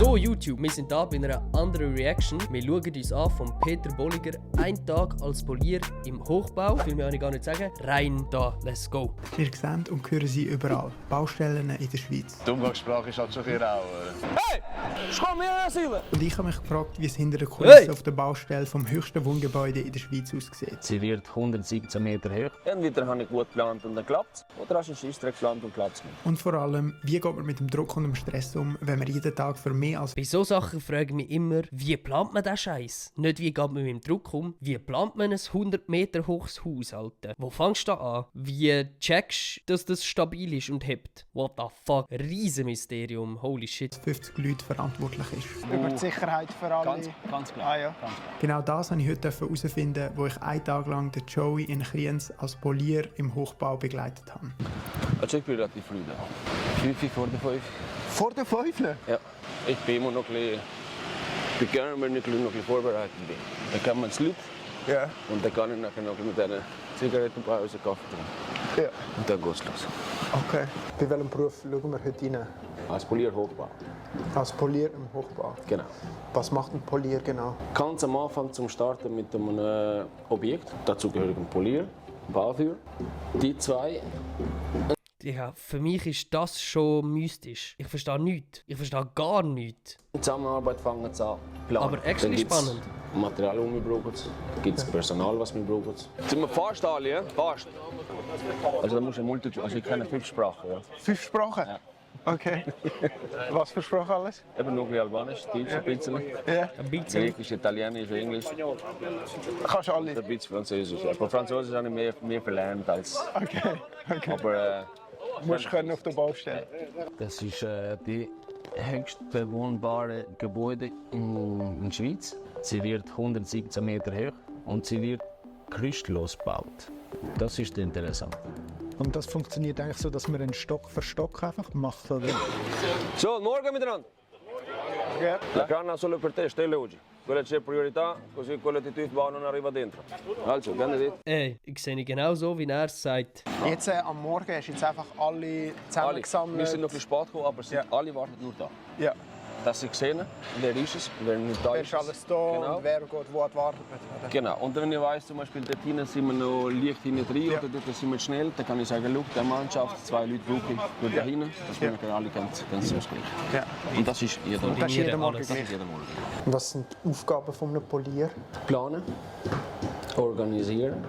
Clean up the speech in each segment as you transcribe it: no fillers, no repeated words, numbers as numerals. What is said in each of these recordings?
So YouTube, wir sind da bei einer anderen Reaction. Wir schauen uns an von Peter Bolliger, ein Tag als Polier im Hochbau. Viel mehr kann ich gar nicht sagen. Rein da, let's go. Ihr seht und hören sie überall. Baustellen in der Schweiz. Die Umgangssprache ist halt schon ein bisschen rau. Hey! Schau mir an, Silber! Und ich habe mich gefragt, wie es hinter der Kulisse auf der Baustelle vom höchsten Wohngebäude in der Schweiz aussieht. Sie wird 117 Meter hoch. Entweder habe ich gut geplant und dann klappt es, oder hast du einen Scheissdreck geplant und klappt es nicht. Und vor allem, wie geht man mit dem Druck und dem Stress um, wenn man jeden Tag für mehr als Bei so Sachen frage ich mich immer, wie plant man den Scheiß? Nicht wie geht man mit dem Druck um, wie plant man ein 100 Meter hohes Haus, Alter? Wo fängst du an? Wie checkst du, dass das stabil ist und hebt? What the fuck? Riesenmysterium, holy shit. 50 Leute verantwortlich ist. Über die Sicherheit für alle. Ganz klar. Ah, ja. Genau das habe ich heute herausfinden, wo ich einen Tag lang den Joey in Kriens als Polier im Hochbau begleitet habe. Also ich bin relativ früh da. 5 vor der 5. Vor der 5? Ja. Ich bin immer noch ein bisschen... Ich bin gerne, wenn ich noch ein bisschen vorbereitet bin. Dann kann man das Lied Ja. und dann kann ich nachher noch mit einer Zigarettenpause Kaffee trinken. Ja. Und dann geht's los. Okay. Bei welchem Beruf schauen wir heute rein? Als Polier Hochbau. Als Polier im Hochbau. Genau. Was macht ein Polier genau? Ganz am Anfang zum Starten mit einem Objekt. Dazu gehört ein Polier, ein Bauführer. Die zwei. Ja, für mich ist das schon mystisch. Ich verstehe nichts. Ich verstehe gar nichts. In Zusammenarbeit fangen sie an. Planen. Aber actually Dann gibt's spannend. Material, das wir brauchen. Dann gibt es Personal, das wir brauchen. Sind wir fast alle, ja? Fast. Also da musst du also ich kenne 5 Sprachen. Ja. 5 Sprachen? Ja. Okay. Was für Sprachen alles? Eben noch ein bisschen Albanisch, Deutsch ein bisschen. Ja. Ein bisschen. Griechisch, Italienisch, Englisch, Kannst du alle? ein bisschen Französisch. Aber Französisch habe ich mehr verlernt als... Okay. Aber Musst können auf der Baustelle. Das ist die höchst bewohnbare Gebäude in der Schweiz. Sie wird 117 Meter hoch und sie wird gerüstlos gebaut. Das ist interessant. Und das funktioniert eigentlich so, dass man einen Stock für Stock einfach macht, oder? So, morgen miteinander. Ja. La canna solo per te, stelle oggi. Quella c'è priorità, così quella di Tiefbau non arriva dentro. Also, gerne dit. Ey, ich sehe ihn genau so, wie er es sagt. Jetzt am Morgen hast du jetzt einfach alle Alle. zusammengesammelt. Wir sind noch ein bisschen spät gekommen, aber alle warten nur da. Ja. Dass sie sehen, wer ist es, wer nicht da Wer ist. ist alles da Genau. und wer geht wo wartet. Oder? Genau. Und wenn ich weiss, zum Beispiel dort hinten sind wir noch leicht hinten drin Ja. oder dort sind wir schnell, dann kann ich sagen, schau, der Mannschaft, 2 Leute brauche ich durch da hinten, dass wir dann alle ganz ausgleichen. Ja. Und das ist jeder Morgen. Das ist jeden Morgen alles. Das gleich. ist jeder Morgen. Was sind die Aufgaben eines Polier? Planen, organisieren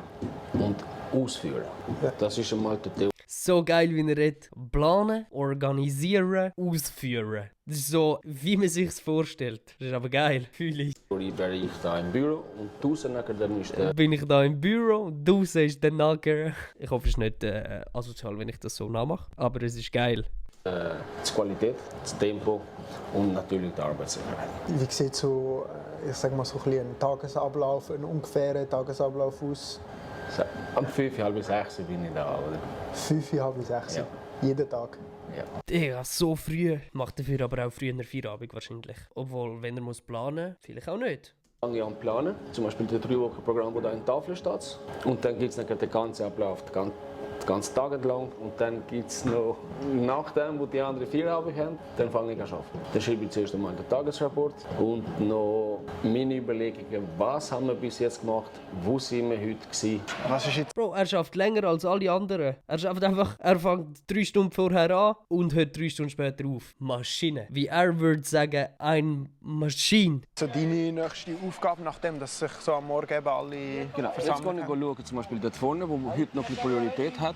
und ausführen. Ja. Das ist einmal der Theorie. So geil, wie er redet. Planen, organisieren, ausführen. Das ist so, wie man sich vorstellt. Das ist aber geil, fühle ich. Wäre ich da im Büro und draußen nachher dann ist der... Bin ich da im Büro und draußen ist der Nager. Ich hoffe, es ist nicht asozial, wenn ich das so nachmache. Aber es ist geil. Die Qualität, das Tempo und natürlich die Arbeitssicherheit. Wie sieht so, ich sag mal so ein bisschen ein Tagesablauf, ein ungefährer Tagesablauf aus? So, am 5, halb 6 bin ich da, oder? 5, halb 6? Ja. Jeden Tag? Ja. Digga, so früh. Macht dafür aber auch früher Feierabend wahrscheinlich. Obwohl, wenn er muss planen, vielleicht auch nicht. Fange ich an zu planen, zum Beispiel das 3-Wochen-Programm, das da in der Tafel steht. Und dann gibt es den ganzen Ablauf, den ganzen Tag entlang. Und dann gibt es noch, nachdem, wo die anderen Feierabend haben, dann fange ich an zu arbeiten. Dann schreibe ich zuerst einmal den Tagesrapport und noch meine Überlegungen, was haben wir bis jetzt gemacht, wo sind wir heute gewesen. Was ist jetzt? Bro, er schafft länger als alle anderen. Er schafft einfach, er fängt 3 Stunden vorher an und hört 3 Stunden später auf. Maschine. Wie er würde sagen, ein Maschine. So deine nächste Aufgabe, nachdem dass sich so am Morgen eben alle Genau, jetzt versammeln? kann ich schauen, zum Beispiel dort vorne, wo heute noch ein Priorität hat.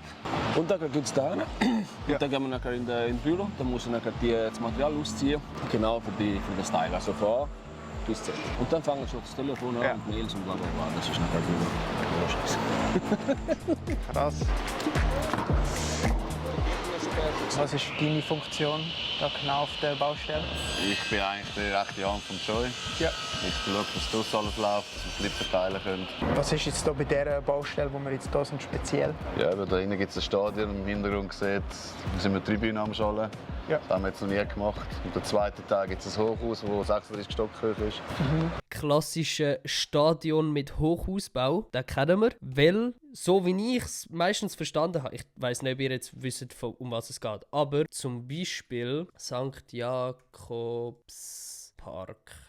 Und dann geht es da hin. Und dann gehen wir nachher ins Büro. Dann muss ich nachher das Material ausziehen. Genau für den Style. Also von A bis Z. Und dann fangen schon das Telefon an Ja. und Mails und bla bla bla. Das ist nachher Büro. Krass. Was ist deine Funktion da genau auf der Baustelle? Ich bin eigentlich der rechte Hand von Joy. Ja. Ich schaue, dass das alles läuft, dass wir die Leute verteilen können. Was ist jetzt da bei dieser Baustelle, wo wir jetzt hier sind, speziell? Ja, eben, da hinten gibt es ein Stadion. Im Hintergrund sieht, sind wir Tribüne am Schallen. Ja. Das haben wir jetzt noch nie gemacht. Und am zweiten Tag gibt es ein Hochhaus, das 36 Stock hoch ist. klassische Stadion mit Hochausbau. Das kennen wir. Weil, so wie ich es meistens verstanden habe, ich weiss nicht, ob ihr jetzt wisst, um was es geht, aber zum Beispiel St. Jakobspark.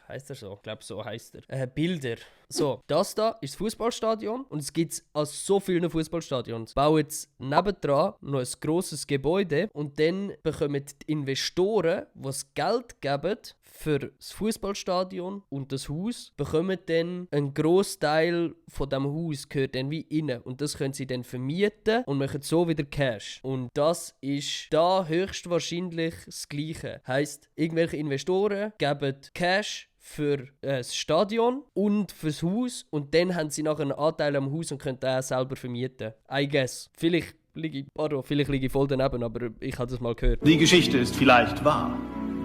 Heißt er so? Ich glaube, so heißt er. Bilder. So, das da ist das Fußballstadion und es gibt es an so vielen Fußballstadions. Bauen jetzt nebendran noch ein grosses Gebäude und dann bekommen die Investoren, die das Geld geben für das Fußballstadion und das Haus, bekommen dann einen Grossteil von dem Haus, gehört dann wie innen und das können sie dann vermieten und machen so wieder Cash. Und das ist da höchstwahrscheinlich das Gleiche. Heisst, irgendwelche Investoren geben Cash für das Stadion und fürs Haus und dann haben sie nachher einen Anteil am Haus und können den auch selber vermieten. I guess. Vielleicht liege ich voll daneben, aber ich habe das mal gehört. Die Geschichte ist vielleicht wahr.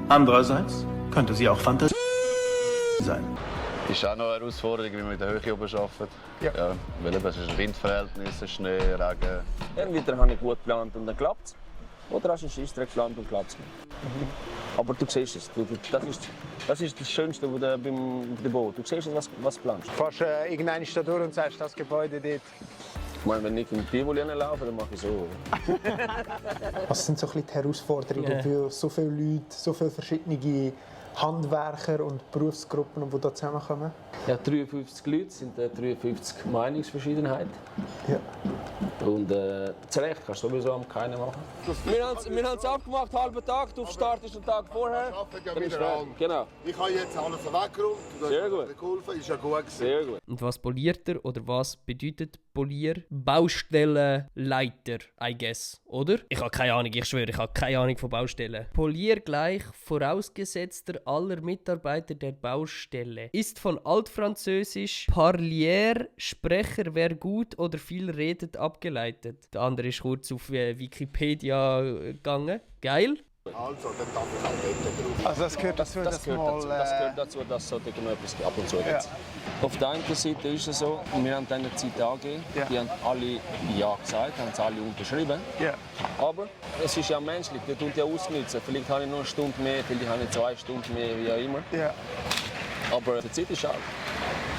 Andererseits könnte sie auch Fantasie sein. Ist auch noch eine Herausforderung, wie man in der Höhe oben arbeitet. Ja, weil eben, es ist Windverhältnisse, Schnee, Regen. Entweder habe ich gut geplant und dann klappt es, oder hast du einen Scheissdreck geplant und klappt es nicht. Aber du siehst es. Das ist das Schönste beim Boot. Du siehst, was du planst. Du fährst irgendeine Stadt durch und sagst, das Gebäude dort. Ich meine, wenn ich in Tivoli laufe, dann mache ich so. Was sind so ein bisschen die Herausforderungen für so viele Leute, so viele verschiedene Handwerker und Berufsgruppen, die hier zusammenkommen? Ja, 53 Leute sind 53 Meinungsverschiedenheiten. Ja. Und zurecht kannst du sowieso am keinen machen. Wir haben es abgemacht, halben Tag, du startest einen Tag vorher. Ja, genau. Ich habe jetzt alles weggeräumt, du Sehr hast gut. mir geholfen, ist ja gut gewesen. Sehr gut. Und was poliert er oder was bedeutet Polier? Baustellenleiter, I guess, oder? Ich habe keine Ahnung, ich schwöre, ich habe keine Ahnung von Baustellen. Polier gleich vorausgesetzter aller Mitarbeiter der Baustelle. Ist von altfranzösisch parlier, Sprecher, wer gut oder viel redet, abgeleitet. Der andere ist kurz auf Wikipedia gegangen. Geil. Also, dann darf ich auch nicht drauf. Also das gehört dazu, Das gehört dazu, dass so etwas ab und zu gibt. Auf der einen Seite ist es so, wir haben eine Zeit angegeben, die haben alle Ja gesagt, haben es alle unterschrieben. Ja. Aber es ist ja menschlich, die tun ja ausnutzen. Vielleicht habe ich nur eine Stunde mehr, vielleicht habe ich 2 Stunden mehr, wie auch immer. Ja. Aber die Zeit ist alt.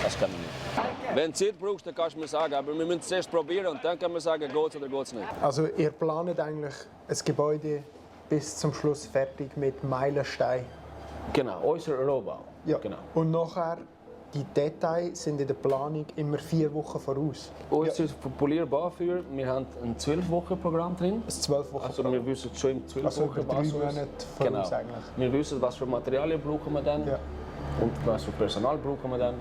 Das kann ich nicht. Wenn du Zeit brauchst, dann kannst du mir sagen, aber wir müssen es erst probieren und dann können wir sagen, geht es oder geht es nicht. Also ihr plant eigentlich ein Gebäude bis zum Schluss fertig mit Meilenstein. Genau, unser Rohbau. Ja. Genau. Und nachher, die Details sind in der Planung immer 4 Wochen voraus. Unser Polierbau für, wir haben ein 12-Wochen-Programm drin. Ein 12 Wochen. Also wir wissen schon im 12 Also Wochen über 3 Monate voraus eigentlich. Wir wissen, was für Materialien brauchen wir dann Ja. und was für Personal brauchen wir dann.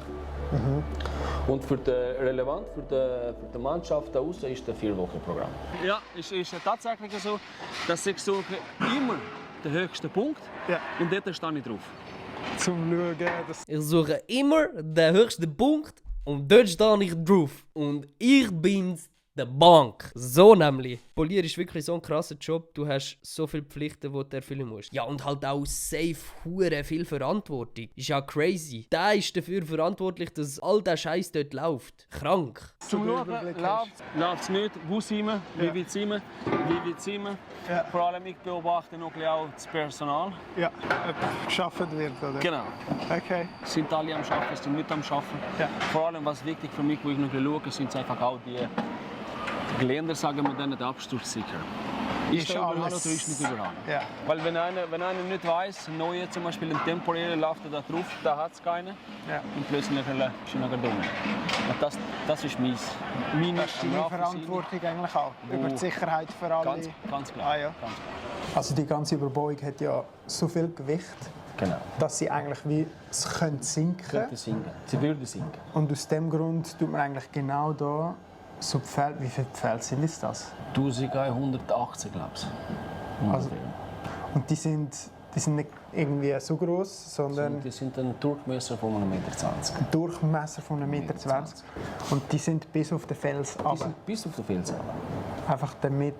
Und für relevant für die Mannschaft da außen ist das 4-Wochen-Programm. Ja, es ist tatsächlich so, dass ich suche immer den höchsten Punkt und dort stehe ich drauf. Zum Schauen, dass Ich suche immer den höchsten Punkt und dort stehe ich drauf. Und ich bin's, der Bank. So nämlich. Polier ist wirklich so ein krasser Job. Du hast so viele Pflichten, die du erfüllen musst. Ja, und halt auch safe hure viel Verantwortung. Ist ja crazy. Der ist dafür verantwortlich, dass all der Scheiß dort läuft. Krank. Zum Schauen, läuft es nicht, wo sind wir, wie weit sind wir, wie weit sind wir. Ja. Vor allem ich beobachte noch auch das Personal. ja, geschafft wird, oder? Genau. Okay. Sind alle am Arbeiten, sind nicht am Arbeiten. Ja. Vor allem, was wichtig für mich, wo ich noch schaue, sind einfach auch die Geländer, sagen wir dann, der Absturzsicher. Ist er überall oder ist nicht überall? Ja. Weil wenn einer nicht weiss, ein neuer zum Beispiel ein temporärer läuft da drauf, da hat es keinen. Ja. Und plötzlich ist er nachher dumm. Und das ist meine Das ist deine Verantwortung eigentlich auch. Über die Sicherheit für alle. Ganz klar. Ah, ja. Ganz klar. Also die ganze Überbauung hat ja so viel Gewicht, Genau. dass sie eigentlich wie es könnte sinken. Könnte sinken. Sie würde sinken. Und aus dem Grund tut man eigentlich genau da so Pfähle. Wie viele Pfähle sind es das? 1180, glaube ich. Also, und die sind nicht irgendwie so groß, sondern Die sind ein Durchmesser von 1,20 Meter. ein Durchmesser von 1,20 Meter. Und die sind bis auf den Fels Die runter. sind bis auf den Felsen. Einfach damit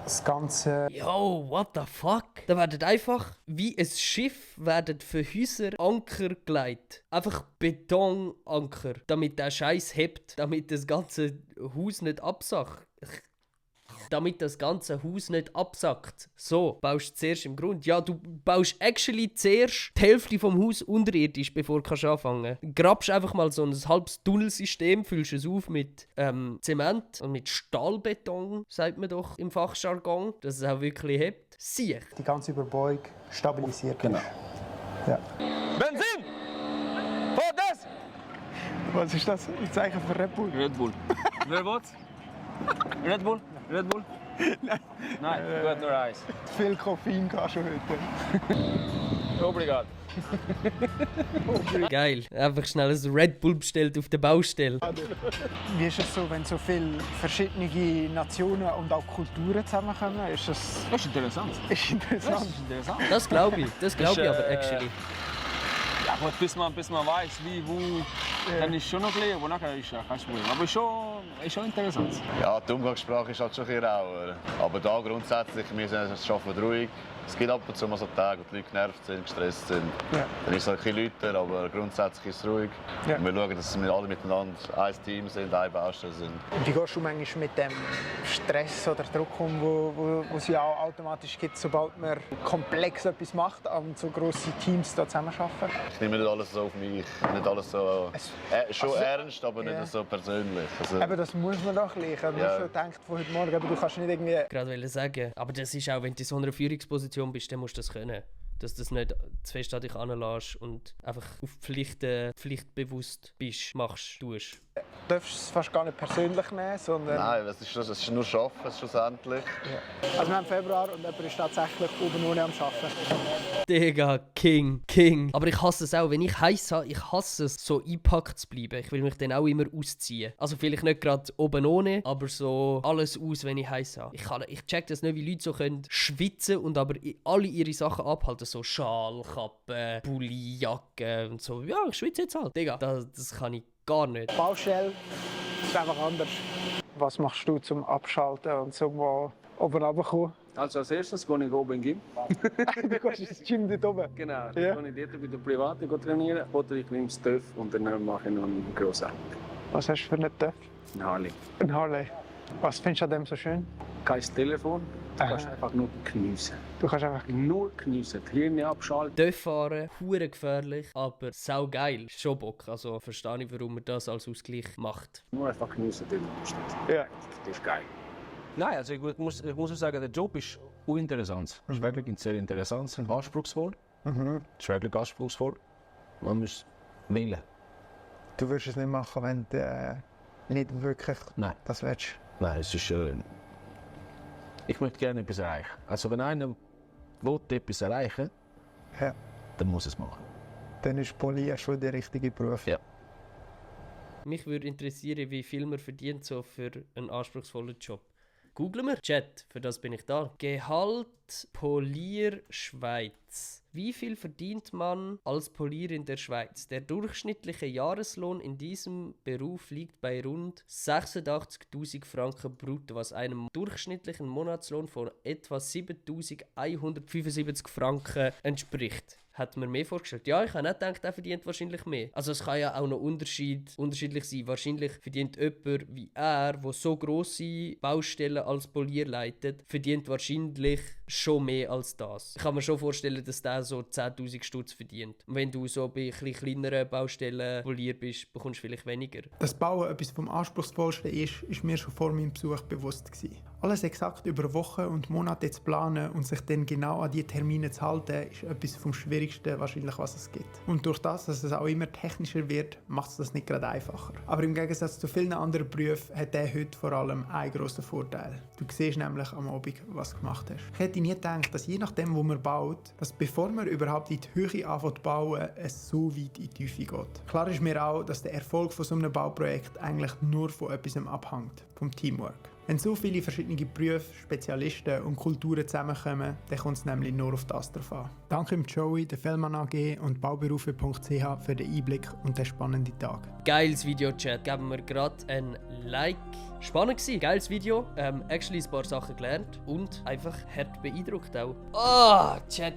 das Ganze. Yo, what the fuck? Da werden einfach wie ein Schiff werden für Häuser Anker gelegt. Einfach Betonanker, damit der Scheiß hebt, damit das ganze Haus nicht absackt. damit das ganze Haus nicht absackt. So, baust du zuerst im Grund. Ja, du baust actually zuerst die Hälfte vom Haus unterirdisch, bevor du anfangen kannst. Grabst einfach mal so ein halbes Tunnelsystem, füllst es auf mit Zement und mit Stahlbeton, sagt man doch im Fachjargon, dass es auch wirklich hebt. Sieh. Die ganze Überbauung stabilisiert. Genau. Ja. Benzin! Fotos! Was ist das? Ein Zeichen für Red Bull? Red Bull. Wer was? Red Bull? Red Bull? Nein, gut, nur Eis. Viel Koffein schon heute. Obrigado. Geil. Einfach schnell ein Red Bull bestellt auf der Baustelle. Wie ist es so, wenn so viele verschiedene Nationen und auch Kulturen zusammenkommen? Ist das Das ist interessant. ist interessant? Interessant. Das glaube ich. Das glaube ich Ist, aber actually. Ja gut, bis man weiß, wie, wo, dann ist schon noch ein bisschen, aber nachher ist ja kein Problem. Aber ist schon interessant. Ja, die Umgangssprache ist halt schon ein bisschen rauer. Aber da grundsätzlich, wir arbeiten ruhig. Es gibt ab und zu mal so Tage, wo die Leute genervt sind, gestresst sind. Ja. Dann ist es halt ein bisschen lauter, aber grundsätzlich ist es ruhig. Ja. Und wir schauen, dass wir alle miteinander ein Team sind, eine Baustelle sind. Wie gehst du manchmal mit dem Stress oder Druck um, wo es ja auch automatisch gibt, sobald man komplex etwas macht und so grosse Teams da zusammenarbeiten? Ich nehme nicht alles so auf mich, nicht alles so schon also, ernst, aber nicht so persönlich. Also, Eben, das muss man doch gleich. Ich habe mir schon gedacht von heute Morgen, aber du kannst nicht irgendwie... Gerade wollte sagen. Aber das ist auch, wenn du in so einer Führungsposition bist, dann musst du das können. Dass du das nicht zu fest an dich heranlässt und einfach auf pflichtbewusst bist, machst, tust. Du darfst es fast gar nicht persönlich nehmen, sondern... Nein, es ist nur Arbeiten schlussendlich. Ja. Also wir haben Februar und jemand ist tatsächlich oben ohne am Arbeiten. Digga, King. Aber ich hasse es auch, wenn ich heiß habe, ich hasse es, so eingepackt zu bleiben. Ich will mich dann auch immer ausziehen. Also vielleicht nicht gerade oben ohne, aber so alles aus, wenn ich heiß habe. Ich check das nicht, wie Leute so können schwitzen und aber alle ihre Sachen abhalten. So Schal, Kappe, Pulli, Jacke und so. Ja, ich schwitze jetzt halt. Digga, das kann ich gar nicht. Baustelle ist einfach anders. Was machst du zum Abschalten und zum oben runterkommen? Also als erstes gehe ich oben in den Gym. Du gehst ins Gym dort oben? Genau, Ja. dann gehe ich dort bei der Privaten trainieren. Oder ich nehme das TÜV und dann mache ich noch einen grossen Akt. Was hast du für einen TÜV? Ein Harley. Ein Harley. Was findest du an dem so schön? Kein Telefon, du kannst einfach nur geniessen. Du kannst einfach... Nur geniessen, die Hirne abschalten. Dörf fahren, hure gefährlich, aber sau geil. Schon Bock. Also verstehe ich, warum man das als Ausgleich macht. Nur einfach geniessen, dort steht. Ja. Das ist geil. Nein, also ich muss sagen, der Job ist uninteressant. Es ist wirklich sehr interessant und anspruchsvoll. Es ist wirklich anspruchsvoll. Man muss wählen. Du würdest es nicht machen, wenn du nicht wirklich Nein. das willst. Nein, es ist schön. Ich möchte gerne etwas erreichen. Also wenn einer will etwas erreichen, Ja. dann muss es machen. Dann ist Polier schon der richtige Beruf. Ja. Mich würde interessieren, wie viel man verdient so für einen anspruchsvollen Job. Googlen wir. Chat, für das bin ich da. Gehalt Polier Schweiz. Wie viel verdient man als Polier in der Schweiz? Der durchschnittliche Jahreslohn in diesem Beruf liegt bei rund 86.000 Franken brutto, was einem durchschnittlichen Monatslohn von etwa 7.175 Franken entspricht. Hat mir mehr vorgestellt. Ja, ich habe nicht gedacht, er verdient wahrscheinlich mehr. Also es kann ja auch noch unterschiedlich sein. Wahrscheinlich verdient jemand wie er, der so grosse Baustellen als Polier leitet, verdient wahrscheinlich schon mehr als das. Ich kann mir schon vorstellen, dass der so 10'000 Stutz verdient. Und wenn du so bei ein bisschen kleineren Baustellen Polier bist, bekommst du vielleicht weniger. Dass Bauen etwas vom Anspruchsvollsten ist mir schon vor meinem Besuch bewusst gewesen. Alles exakt über Wochen und Monate zu planen und sich dann genau an die Termine zu halten, ist etwas vom Schwierigsten wahrscheinlich, was es gibt. Und durch das, dass es auch immer technischer wird, macht es das nicht gerade einfacher. Aber im Gegensatz zu vielen anderen Berufen hat der heute vor allem einen grossen Vorteil. Du siehst nämlich am Abend, was du gemacht hast. Ich hätte nie gedacht, dass je nachdem, wo man baut, dass bevor man überhaupt in die Höhe anfängt zu bauen, es so weit in die Tiefe geht. Klar ist mir auch, dass der Erfolg von so einem Bauprojekt eigentlich nur von etwas abhängt, vom Teamwork. Wenn so viele verschiedene Berufe, Spezialisten und Kulturen zusammenkommen, dann kommt es nämlich nur auf das drauf an. Danke Joey, der Fellmann AG und bauberufe.ch für den Einblick und den spannenden Tag. Geiles Video, Chat. Geben wir gerade ein Like. Spannend gewesen, geiles Video. Actually ein paar Sachen gelernt und einfach hart beeindruckt auch. Oh, Chat.